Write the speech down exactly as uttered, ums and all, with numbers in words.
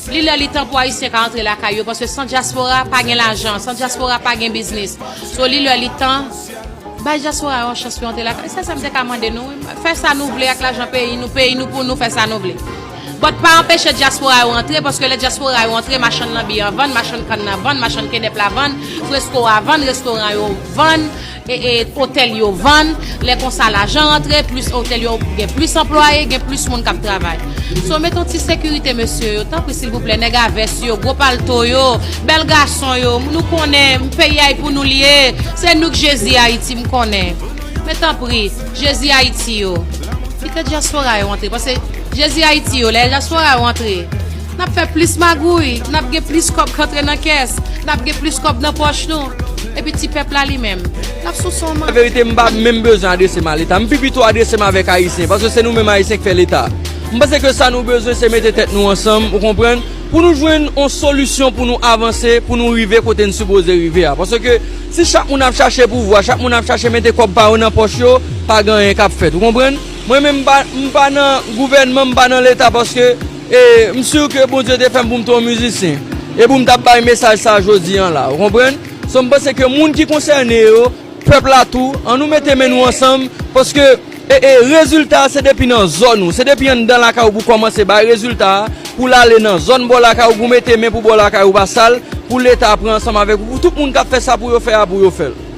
Li lè li tan pou Ayisyen ka antre lakay yo, paske san dyaspora pa gen lajan, san dyaspora pa gen biznis. So, li lè li tan, bay dyaspora yo yon chans pou yo antre lakay. Se sa m te ka mande nou, wi. Fè sa nou vle ak lajan peyi nou, peyi nou pou nou, fè sa nou vle. But pa anpeche dyaspora yo antre, paske lè dyaspora yo antre, machann lanbi an vann, machann kann nan vann, machann kenèp la vann, resto a vann, restoran yo vann, e, e, otèl yo vann. Lè konsa lajan rantre, plis otèl yo gen plis anplwaye, gen plis moun k ap travay. So, mete yon ti sekirite mesye yo, tanpri silvouplè, nèg a vès yo, gwo palto yo, bèl gason yo, nou konnen peyi a e pou nou li ye, se nou k Jezi Ayiti, m konnen. Men tanpri, Jezi Ayiti yo, kite dyaspora yo antre, paske Jezi Ayiti yo, lè dyaspora yo antre, n ap fè plis magouy, n ap gen plis kòb k antre nan kès, n ap gen plis kòb nan pòch nou, epi ti pèp la li menm, l ap sou son man. Verite, m pa menm bezwen adrese m a Leta. M pi pito adrese m avèk Ayisyen, paske se nou menm Ayisyen k fè Leta. M panse ke sa nou bezwen, se mete tèt nou ansanm, ou konprann, pou nou jwenn yon solisyon pou nou avanse, pou nou rive kote n sipoze rive a. Paske si chak moun ap chache pouvwa, chak moun ap chache mete kòb pa yo nan pòch yo, pa gen anyen k ap fèt, ou konprann? Mwen menm, m pa, m pa nan gouvènman, m pa nan Leta, paske, e, m si ke Bondye te fè m pou m te yon mizisyen, e pou m t ap bay mesaj sa jodi an la, ou konprann? So, m panse ke moun ki konsène yo, pèp la tou, ann nou mete men nou ansanm, paske, e, e, rezilta a se depi nan zòn ou, se depi anndan lakay ou pou kòmanse bay rezilta a, pou l ale nan zòn bò lakay ou, pou mete men pou bò lakay ou pa sal, pou Leta pran ansanm avèk ou, pou tout moun k ap fè sa pou yo fè a, pou yo fè l.